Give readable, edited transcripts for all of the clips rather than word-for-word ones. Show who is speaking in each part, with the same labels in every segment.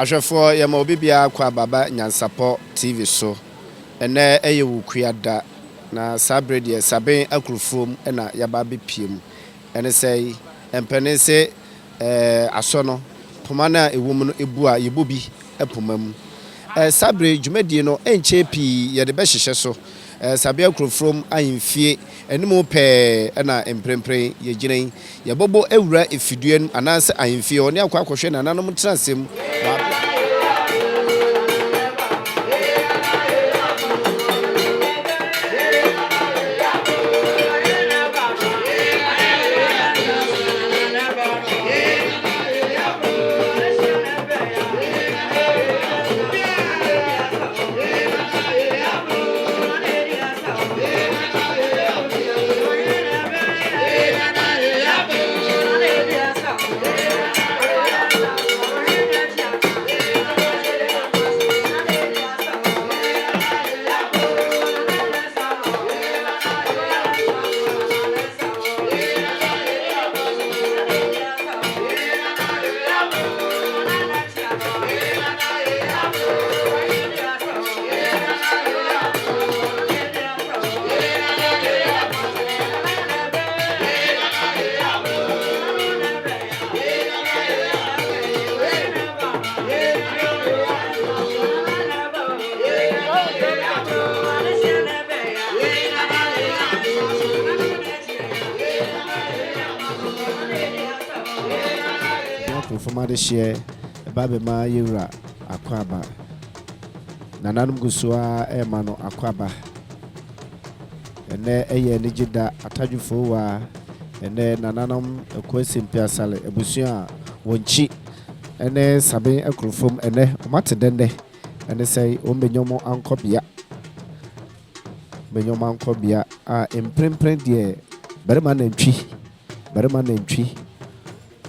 Speaker 1: Ahwɛfoɔ yɛma obi biara kɔ ababa Nyansapɔ TV so. Ɛnɛ ɛyɛ Wukua da na saa bere deɛ Saben Akurufuom na yɛaba abɛpue mu. Ɛne sɛ mpanin se asɔ no poma no a ɛwɔ mu no bu a yɛbɔ bi poma mu. Saa bere yi dwumadie no ɛnkyɛɛ pii yɛde bɛhyehyɛ so. Sabea Kurofurom ahemfie anim pɛɛ na mprempren yɛgyina yi. Yɛbɔbɔ awura efidua no mu anaasɛ ahemfie hɔ ne akɔ akɔhwɛ nananom ntenasɛm mu wɔ abere a. Nkurɔfoɔ adehyeɛ ɛba bɛma yɛwura akwaaba. Nananom gu so ara rema no akwaaba. Ɛnnɛ yɛ anigye da, Atadwefo wa. Ɛnnɛ nananom Kwasi Mpiasale abusua a wɔn kyi ne Saben Akurofom ɛnnɛ wɔn ate dɛndɛ ɛne sɛ wɔn bɛnya wɔn ankɔbea. Bɛnya wɔn ankɔbea a mprempren deɛ barima nantwi, barima nantwi.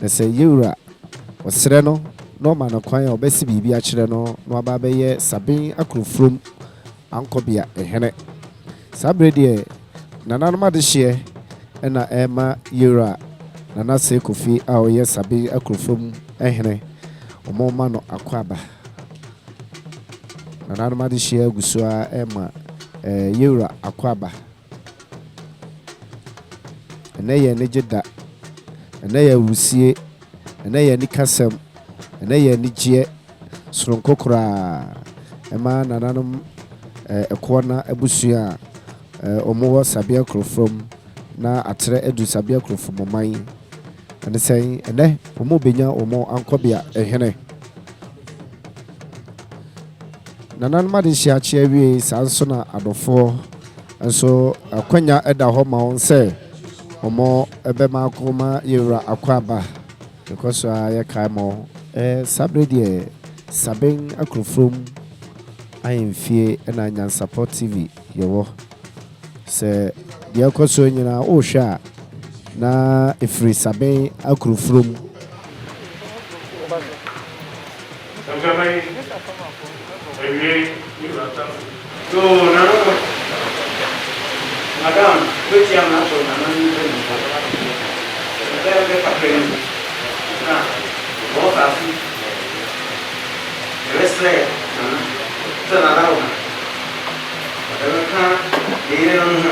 Speaker 1: Na sɛ yɛn wura ɔsrɛ no na ɔma no kwan a, ɔbɛse biribi akyerɛ no na waba abɛyɛ Saben Akrofurom Ankɔbea hene. Saa berɛ deɛ, nananom adehyeɛ na ɛrema yɛn wura Nana Sey Kofi a ɔyɛ Saben Akrofurom hene, wɔrema no akwaaba. Nananom adehyeɛ gu so ara rema yɛn wura akwaaba. Ɛnnɛ yɛ anigye da. Ɛnnɛ yɛ awurusie. Ɛnnɛ yɛ anikasɛm. Ɛnnɛ yɛ anigyeɛ soronko koraa ɛma nananom Ɛkoɔna abusua a wɔwɔ Sabea Kurofrom na atrɛ adu Sabea Kurofomoman. Ɛne sɛn? Ɛnnɛ wɔrebɛnya wɔn ankɔbea hene. Nananom adehye akye awiei, saa nso na adɔfoɔ nso akwanya da hɔ ma wɔn sɛ wɔbɛma akɔma yɛn wura akwaaba. Yɛkɔ so ara yɛkae mo. Saa berɛ deɛ Saben Akurofurom ahemfie na Nyansapɔ TV yɛwɔ. Sɛ deɛ ɛkɔ soɔ nyinaa wohwɛ a na ɛfiri Saben Akurofurom.
Speaker 2: Nkraman awiei ne wura tamfo.
Speaker 3: Yoo nana no madam wobɛtia me ato nana no mpanyinfoɔ ɛbɛyɛ bɛ kakra yi na wɔn saase yɛbɛsrɛ nana sɛ nana wɔ ha ɔbɛka ne yerenom ho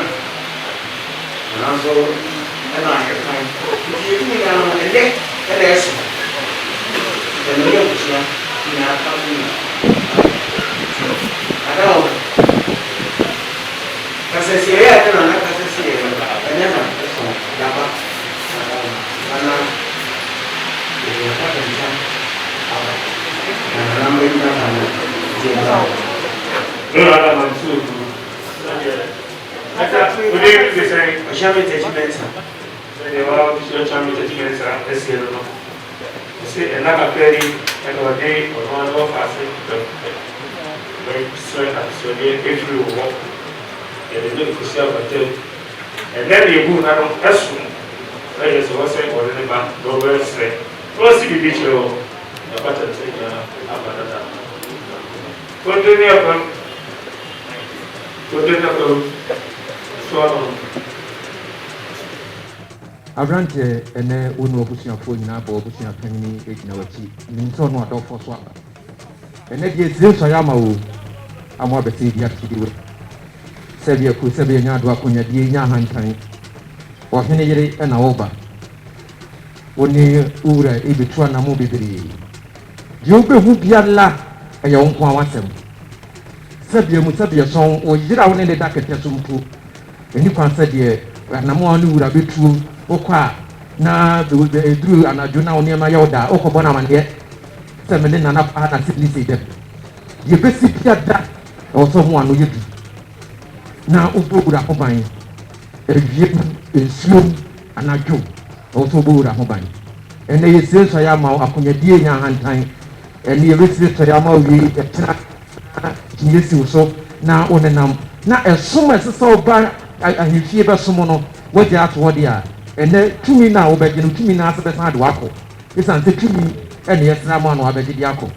Speaker 3: nanso ɛna ahwɛ kwan nti yɛn nyinaa no ɛnɛ ɛna ɛso ɛna yɛ abusua nyinaa ka ho nyinaa ada wɔ kasɛsieɛ a ɛne nana kasɛsieɛ no ɛnɛ na ɛso yaba nana yɛfa nsa aba na nana mbɛgyina ha no nti ɛba. Ɔhyɛ me Takyi Mensah.
Speaker 2: Sɛdeɛ w'abusua Kyame Takyi Mensah asie no no, ɔse nna kakra ni na ɔde ɔno ara ne wɔfaase bɛsrɛ adesrɛdeɛ afiri wo hɔ, yɛde no rekɔsi akwata mu. Ɛnnɛ deɛ ɛbuu nna no so na yɛ sɛ ɔwɔ sɛ ɔde ne ba na ɔbɛsrɛ na wasi biribi kyerɛ wo, yɛakwata no sɛ nyinaa aba dada. Konto ne akwam. Konto ne akwam. Ɛso ano no.
Speaker 4: Aberanteɛ, ɛnnɛ wo ne w'abusuafoɔ nyinaa bɔ w'abusua panyini gyina w'akyi. Menim sɛ ɔno adɔfoɔ so aba. Ɛnnɛ deɛ tire nsɔeɛ ama wo ama wabɛsɛe bi akyidi wo sɛdeɛ kuro sɛdeɛ nya ado akonyadie nya ahantan ɔhene yere na woba wo ne wo wura ɛbɛtu anamo bebree deɛ wobɛhu biara ɛyɛ wo nko ara w'asɛm sɛdeɛ mu sɛdeɛ sɔn wo yere a wo ne ne da kɛtɛ so mpo ɛni kwan sɛ deɛ anamo a wo ne wura bɛtuo wokɔ a na ɛduru anadwo na wo nneɛma yɛ wo da wokɔbɔ no amaneɛ Sɛ me ne Nana paa na sɛ sei dɛm. Deɛ ɛbɛsi biada ɛwɔ sɛ ɔmo ano yɛ du na wobɔ wura ho ban. Awia mu, nsuo mu, anadwo ɛwɔ sɛ wobɔ wura ho ban. Ɛnɛ yɛsire nsɔeɛ ama wo, akonyadie nyɛ ahantan. Ɛnɛ yɛbɛsire nsɔeɛ ama wo wie ɛkyena kyiniiɛ si wo so na wo nenam. Na ɛsom a ɛsɛ sɛ woba ahemfie bɛsom no woagya ato hɔ deɛ a, ɛnɛ tumi no a wobɛgye no tumi no ara nso bɛsan de wo akɔ. Esiane sɛ tumi na yɛsrɛ ama no abɛgye de akɔ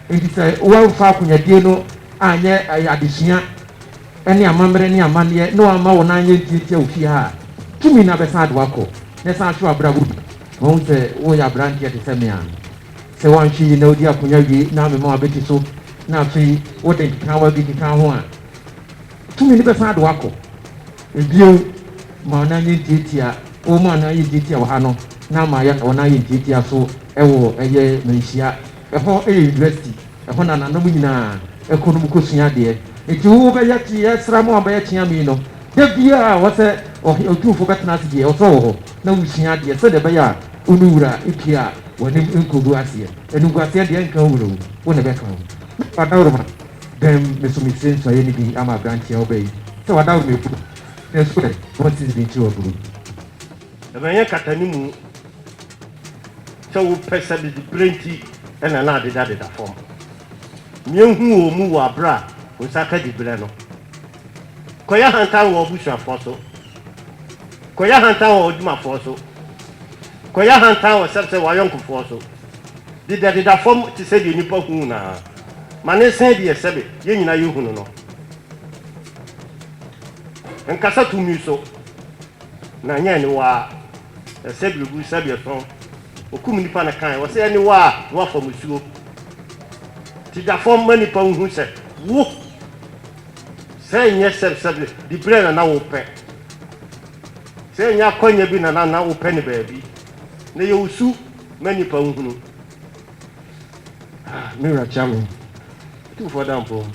Speaker 4: nti, sɛ woamfa akonyadie no anyɛ adesua ne amammerɛ ne amanneɛ na woamma wo nan anyɛ ntiantia wɔ fie ha a, tumi no abɛsan de wo akɔ na ɛsan ahwe w'abrabɔ bi. Mahu sɛ woyɛ aberanteɛ te sɛ me a, sɛ woanhwɛ yie na wodi akonya wie na mema w'abati so na afei wode nkekaawa bi keka ho a, Tumi no bɛsan de wo akɔ. Bio, ma wɔn anyɛ ntiatia, wɔn a wɔn ayɛ ntiatia wɔ ha no, na ama yɛ wɔn ayɛ ntiatia so wɔ ɛyɛ Manhyia. Ɛhɔ yɛ university, ɛhɔ na nananom nyinaa kɔ nom kɔsua adeɛ. Nti wo bɛyɛ yɛsra mo a mobɛyɛ kyeame no, da biara a wɔsɛ ɔhe otumfoɔ bɛtena ase deɛ, ɔsɛ wɔ hɔ na wosua adeɛ sɛdeɛ ɛbɛyɛ a wo ne wura pie a w'anim nkɔgu aseɛ. Animguaseɛ deɛ ɛnka wo wura o, wo na ɛbɛka wo. Adaworoma. Dɛn me so mesire nsɔeɛ no bi ama aberanteɛ a ɔba yi sɛ wadaworo me aburu nanso ɛ wɔnte bi nkyerɛ w'aburu.
Speaker 5: Ɛbɛnyɛ nkatanimu sɛ wopɛ sɛ diberɛ nti na na adedadeda fam. Nea hu wɔ mu wɔ bere a wo nsa ka diberɛ no. Kɔyɛ ahantan wɔ w'abusuafoɔ so. Kɔyɛ ahantan wɔ w'adwumafoɔ so. Kɔyɛ ahantan wɔ sɛbsɛ w'ayɔnkofoɔ so. Dedadeda fam te sɛ deɛ nnipa hu no ara. Ma ne nsɛn deɛ sɛbe yɛn nyinaa yɛhunu no. Nkasa tumi so, na nyɛ aniwa ara. Na sɛbe ogu, sɛbe ɛsɔn. Okum nnipa na kae, ɔsɛ aniwa a na wafa musuo. Te da fam ma nnipa nhu sɛ wo, sɛ nyɛ sɛbe sɛbe diberɛ na na wopɛ, sɛ nyɛ akwanya bi na na wopɛ ne baabi, na yɛ wo su ma nnipa nhunu. Ah, me wura Kyame, Otumfoɔ Dampong,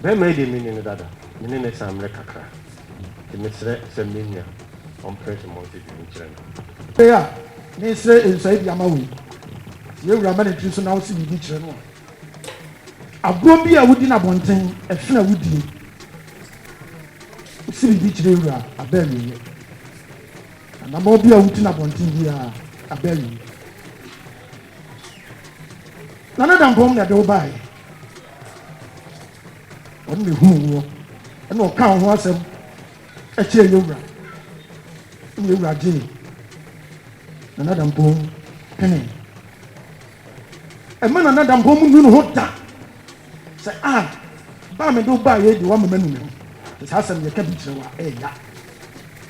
Speaker 5: barima yi deɛ menni no dada, me ne no san mmerɛ kakra, nti mesrɛ sɛ me nua ɔmpere so mmɔ nse biribi nkyerɛ no.
Speaker 6: Bere a meresrɛ nsɔe de ama wo yi, sɛ yɛn wura ma ne tiri so na wose biribi kyerɛ no a, agorɔ bi a wodi no abɔnten, ɛfe a wodie, wose biribi kyerɛ yɛn wura a, aba awieɛ. Anammɔn bi a wotu no abɔnten biara, aba awieɛ. Nana Dampɔn na ɛde wo baeɛ. Ɔno na ehuu woɔ, ɛna ɔkaa wo ho asɛm kyerɛɛ yɛn wura. Ɛna yɛn wura gyee Nana Dampɔn penee. Ɛma Nana Dampɔn mu nu ne ho da sɛ a ba a mede wo baeɛ yi deɛ woama manu me ho. Sɛ saa asɛm yɛka bi kyerɛ wo a, ɛyɛ ya.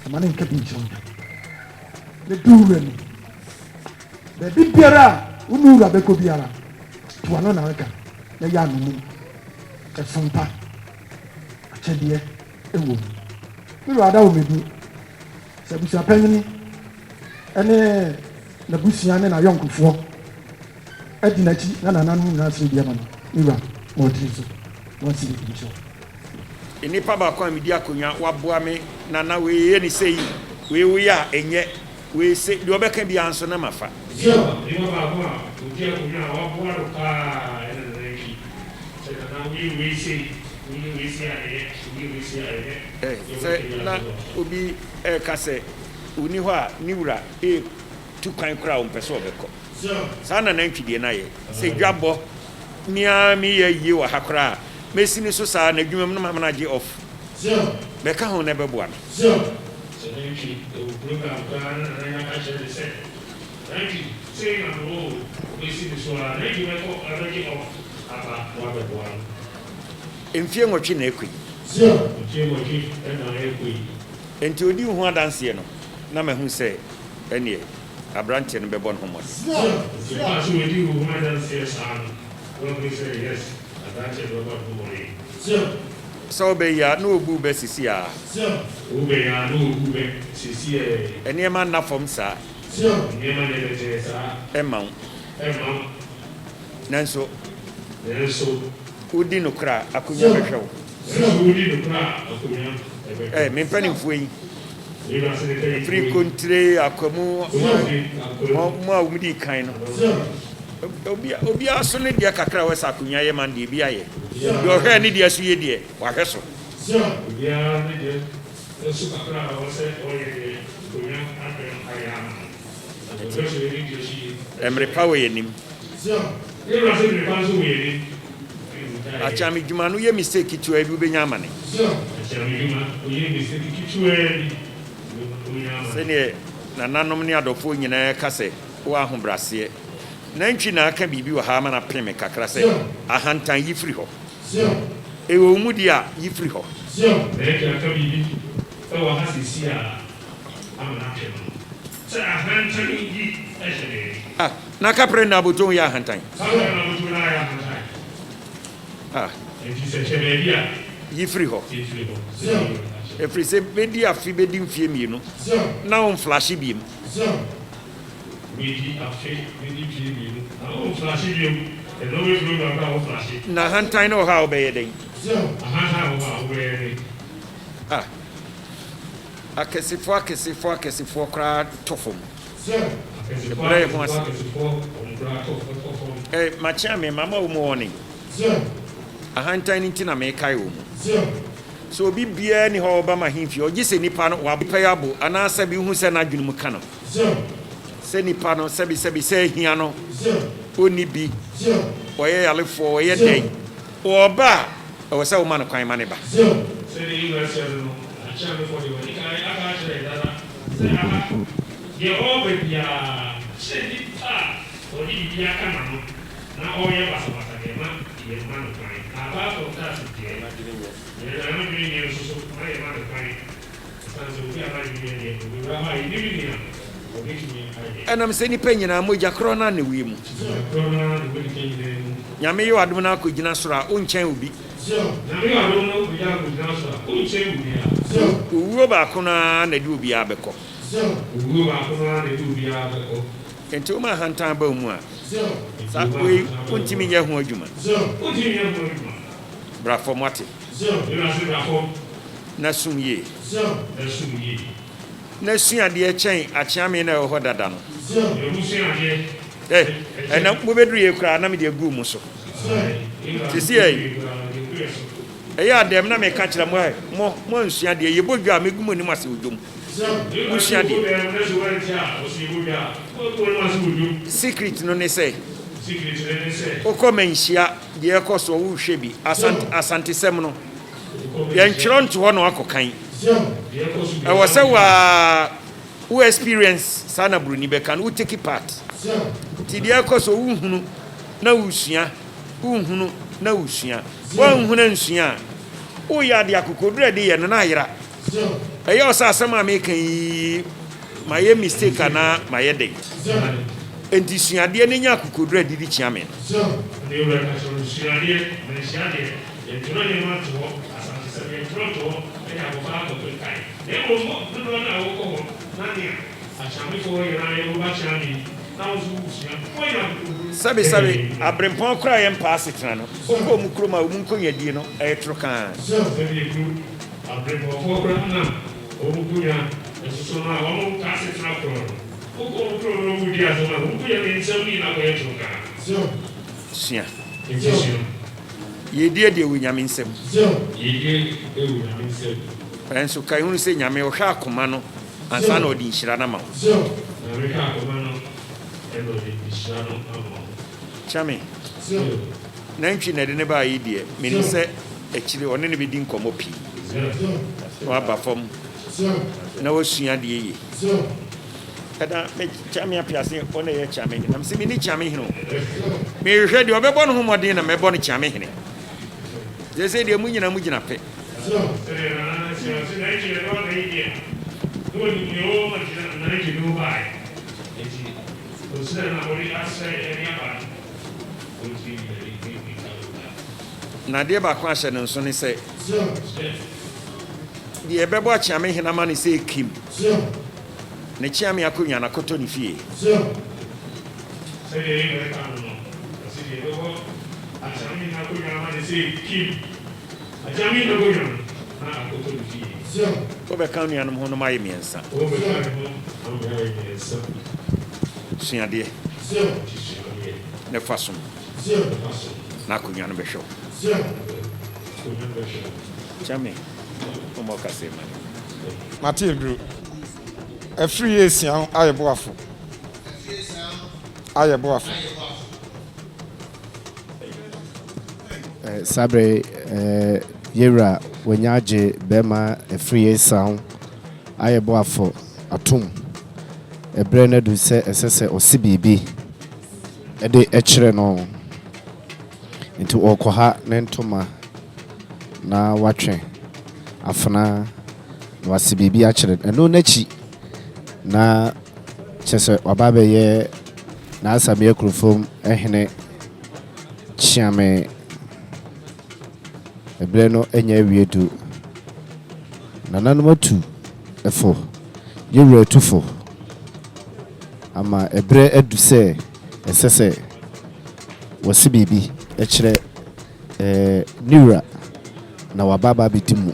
Speaker 6: Ɛma ne nka bi nkyerɛ wo da. Ne du wura ni. Baabi biara a wo ne wo wura bɛkɔ biara, to ano nnareka na yɛ ano mum. Ɛsom pa akyɛdeɛ wɔ mu. Me wura Adawomadu, sɛ abusuapanyin ne n'abusua ne n'ayɔnkofoɔ adi n'akyi na nananom nyinaa srɛ bi ama no, me wura, ma ɔtiri so na wasi ne nkyerɛ.
Speaker 2: Nnipa baako a medi akonnwa, waboa me, Nana wei yɛ ne sei, wei woyɛ a ɛnyɛ. Wei se, deɛ ɔbɛka biara nso na mafa.
Speaker 7: Zion, nipa baako a ɔdi akonnwa a waboa no paa ɛna Nana Antwi. Sɛ Nana woyɛ wei sei, woyɛ wei sei a ɛyɛ, woyɛ wei sei a ɛnyɛ, deɛ ɔbɛka
Speaker 2: Sɛ
Speaker 7: biara
Speaker 2: na
Speaker 7: nso na wafa.
Speaker 2: obi reka sɛ ɔnni hɔ a ne wura retu kwan koraa a ɔmpɛ sɛ ɔbɛkɔ. Saa na nantwi deɛ no ayɛ. Sɛ dwa bɔ me ara meyɛ ayie wɔ ha koraa a, mɛsi no so saa ara, n'adwuma mu no mama no agye off. Bɛka ho na ɛbɛboa no.
Speaker 7: Sɛ nantwi wɔ program koraa na Nana nya ka kyerɛ no sɛ, Nantwi, sei na mewɔ o, ɔbɛsi no so ara, nantwi bɛkɔ abɛgye off aba na wabɛboa no.
Speaker 2: Mfeɛ nwɔtwe na ɛkɔ yi.
Speaker 7: Mfeɛ nwɔtwe na ɛrekɔ yi.
Speaker 2: Enti ɔdii ho adanseɛ no, na mahu sɛ ɛnneɛ aberanteɛ no bɛbɔ ne ho mmɔden.
Speaker 7: Enti ɛbaa sɛ wɔdii wo ho adanseɛ saa no.
Speaker 8: Sɛ wobɛyi a na obu bɛ sisi a. Nneɛma nna fam saa. Ɛmma wo. Nanso wodi nokorɛ a, akonya bɛhwɛ wo. Ɛɛ me mpanimfoɔ yi, ɛfiri Kontire, Akwamu, mo a wɔdii kan no, obiara so ne deɛ kakra a ɛwɔ sɛ akonya yɛ ma no deɛ, ebi ayɛ. Deɛ ɔhwɛɛ ne deɛ so yie deɛ, wahwɛ so.
Speaker 7: Obiara ne deɛ so kakra a ɛwɔ sɛ ɔyɛ deɛ, akonya ahwɛ no ayɛ ama no.
Speaker 8: Mmere pa wɔ yɛn anim. Akyame dwuma no woyɛ mistake ketewaa bi wobɛnya amane. Sɛdeɛ nananom ne adɔfoɔ nyinaa ka sɛ wowɔ ahobraseɛ. Nantwi na aka biribi wɔ ha ama no apem me kakra sɛ ahantan yi firi hɔ. Ɛwɔ wo mu deɛ a yi firi hɔ.
Speaker 7: Nantwi aka biribi wɔ ha seesei a ama no apem no. Sɛ ahantan yi hyɛ baabi.
Speaker 8: Ah, na kaprɛ na abotom yɛ ahantan.
Speaker 7: Kaprɛ na abotom na ayɛ ahantan.
Speaker 8: Ah.
Speaker 7: Enti sɛ hyɛ baabi a.
Speaker 8: Yi firi hɔ.
Speaker 7: Yi firi hɔ.
Speaker 8: Ɛfiri sɛ bɛdi afe bɛdi mfeɛ mmienu na wo nflashe biom.
Speaker 7: Bɛdi afe bɛdi mfeɛ mmienu na wo nflashe biom. Ɛno wobɛfiri wo bra koraa wo flashe.
Speaker 8: Na ahantan no wɔ hɔ a wobɛyɛ dɛn?
Speaker 7: Ahantan wɔ hɔ a wobɛyɛ dɛn?
Speaker 8: Ah. Akɛsefoɔ akɛsefoɔ akɛsefoɔ koraa tɔ fam. Yɛbrɛ yɛn ho ase. Eh, makyea me, mama wɔn warning. Ahantan no nti na mekae wɔn. Sɛ obi biara nni hɔ a ɔba m'ahemfie, ɔgye sɛ nipa no wapɛ abo anaa sɛbi wohu sɛ n'adwene mu ka no. Sɛ nipa no sɛbi sɛbi sɛ ahia no, ɔnni bi, ɔyɛ yarefoɔ, ɔyɛ dɛn, ɔba a, Ɛwɔ sɛ woma no kwan ma ne ba.
Speaker 7: Sɛdeɛ yɛn wura seɛ no no, Akyeamefoɔ deɛ wɔadi kan aka akyerɛ yɛn dada sɛ aha, deɛ ɔreba biara, kyerɛ nipa a ɔde biribi aka n'ano na ɔreyɛ basabasa deɛ, ma yɛmma no kwan. Na apart from that deɛ, yɛn adwene nyɛ nso so, ma yɛmma no kwan. Ɛsiane sɛ obi a n'adwene nyɛ deɛ, ɔbɛwura hɔ a yɛnnim nea ɔbɛtumi ayɛ.
Speaker 8: Ɛnam sɛ nnipa nyinaa, mogya korɔ no ara na ɛwɔ yɛn mu.
Speaker 7: Mogya korɔ no ara na ɛwɔ nnipa nyinaa mu.
Speaker 8: Nyame yɛ w'adom na akɔgyina soro a, wonkyɛn obi.
Speaker 7: Nyame yɛ w'adom na wopagya akɔgyina soro a, wonkyɛn obiara.
Speaker 8: Owuo baako no ara na ɛde obiara bɛkɔ.
Speaker 7: Owuo baako no ara na ɛde obiara bɛkɔ.
Speaker 8: Enti woma ahantan ba wo mu a, saa wei wontumi nyɛ ho adwuma.
Speaker 7: Wontumi nyɛ ho adwuma.
Speaker 8: Bra fam wate.
Speaker 7: Wiase bra fam.
Speaker 8: Na sum yie.
Speaker 7: Na sum yie.
Speaker 8: Na sua adeɛ kyɛn akyeame no a ɛwɔ hɔ dada no.
Speaker 7: Na mu sua adeɛ.
Speaker 8: Ɛ, ɛnna mobɛduru yei koraa na mede agu mo so. Seesei yi, ɛyɛ a dɛm na meka kyerɛ mo, ɛ, mo, moansua adeɛ, yɛbɔ dwa a, mɛgu mo anim ase wɔ dwom. Monsua adeɛ. Secret no ne sɛ, wokɔ manhyia deɛ ɛkɔ soɔ wohwɛ bi, Asante, Asantesɛm no, yɛntwerɛ nto hɔ na wakɔkan. Ɛwɔ sɛ waa wo experience saa na buroni bɛka no, wo take part. Nti deɛ ɛkɔ soɔ wohunu na wosua, wohunu na wosua. Woanhunu ansua a, woyɛ adeɛ akokoduru a ɛde yɛ no na ayera. Ɛyɛ wo sɛ asɛm a meka yi mayɛ mistake anaa mayɛ dɛn? Enti sua adeɛ na nya akokoduru a didi kyea me no. Sɛbesɛbe, aberempɔn koraa a yɛmpɛ asetena no, wokɔ wɔn kurom a wɔn nkonyadie no, ɛyɛ toro kaa.
Speaker 7: Aberempɔnfoɔ koraa na wɔn nkonya soso no a wɔn nka asetena korɔ no, wokɔ wɔn kurom na wɔredi asɛm a, wɔn nkonya no nsɛm no nyinaa kɔyɛ torokaa.
Speaker 8: Sua.
Speaker 7: Enti sua.
Speaker 8: Yiedie deɛ wɔ Nyame nsam.
Speaker 7: Yiedie wɔ Nyame nsam.
Speaker 8: Nanso kae hunu sɛ Nyame ɔhwɛ akoma no ansa na ɔde nhyira no ama wo.
Speaker 7: Nyame hwɛ akoma no ɛna ɔde nhyira no ama wo.
Speaker 8: Kyame. Nantwi na ɛde no baeɛ yi deɛ, menim sɛ akyire ɔne no bɛdi nkɔmmɔ pii, na waba fam na wasua adeɛ yie. Ɛda me Kyame Apiase, ɔno na ɛyɛ Kyame Hene. Na mese menni Kyame Hene o. Mehwehwɛ deɛ ɔbɛbɔ ne ho mmɔden na mɛbɔ no Kyame Hene. Seesei deɛ mo nyinaa mogyina pɛ.
Speaker 7: Sɛdeɛ Nana no seɛ, ɔse Nantwi na ɛde waba yi deɛ, na ɔnim deɛ ɔwɔ ma nti na Nantwi de wo baeɛ. Enti ɔsrɛ na ɔde asrɛ de aba no.
Speaker 8: Na adeɛ baako a hyɛ no nso ne sɛ, deɛ ɛbɛbɔ Akyeame hene ama no sɛ Kim, ne Kyeame akonnwa no akɔtɔ ne fie.
Speaker 7: Sɛdeɛ yei bɛka no no, ɔse deɛ ɛbɛbɔ Akyeame hene akonnwa ama no sɛ Kim, Akyeame hene akonnwa no na akɔtɔ ne fie.
Speaker 8: Wobɛka wo nuanom ho no moayɛ mmiɛnsa.
Speaker 7: Wobɛka ne ho na moayɛ mmiɛnsa.
Speaker 8: Sua adeɛ na fa som. Na akonnwa no bɛhwɛ wo. Kyame, mommɔ kaseɛ ma no.
Speaker 9: Mate aduru. Afiri esia ayɛ boafo. Ayɛ boafo.
Speaker 1: Saa berɛ yi, yɛwura wanya agye bɛrima afiri esia ayɛ boafo atom. Ɛberɛ no adu sɛ ɛsɛ sɛ ɔsi biribi de kyerɛ no. Nti ɔrekɔha ne ntoma na watwe afena na wase biribi akyerɛ no. Ɛno n'akyi na kyerɛ sɛ waba abɛyɛ n'Asamia Kurofom hene Kyeame. Ɛberɛ no anya awie du. Nananom atu fo, yɛn wura atu fo ama ɛberɛ adu sɛ ɛsɛ sɛ wɔse biribi kyerɛ ne wura na waba aba abɛdi mu.